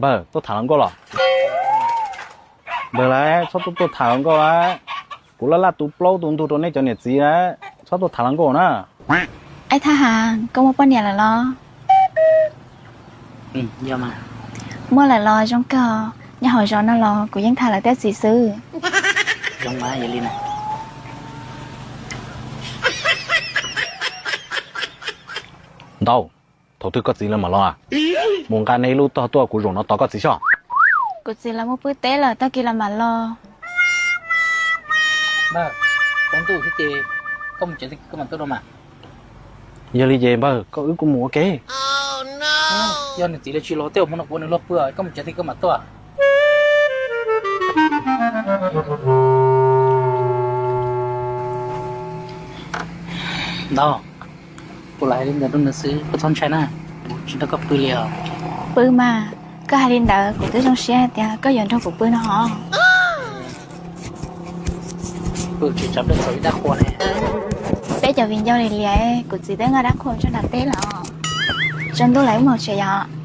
Npawg, tuaj tham hluas nkauj los? Npawg lauj, txhob tuaj tuaj tham hluas nkauj a. Kuv laj laj tu plaub tu ntug rau nej cov niam txiv a, txhob tuaj tham hluas nkauj na. Aib Thaj Has, koj muaj poj niam lawm los? Muaj lawm los zoo kawg, nyob hauv zos no los kuv yeej tham lawv tej txiv xwb. Ntau, thaum twg koj txiv lawv mam los? Mus nqa nej lub tog tuaj kuv zaum no tos koj txiv xwb. Kuv txiv lawv mus pw teb lawm, tag kis lawv mam los. Npawg, tsaus ntuj thiab ces koj mus tsev tag kis koj mam tuaj dua mas. Yog li ces npawg, koj wb kuj mus ua ke. Yog nws txiv lawv tsis los tej uas hmo no kuv ua nws luag pw, koj mus tsev tag kis koj mam tuaj. Ntau, kuv lam hais li ntawd rau nws xwb, koj txhob ntshai na, kuv tsis nrog koj pw li os. Pw mas, koj hais li ntawd kuv twb zoo siab hais tias koj yuav nrog kuv pw no hos. Peb cov viv ncaus li lias, kuv txiv twb nqa dab qhuas tso nram teb lawm. Tsaus ntuj lawm wb mus tsev yom.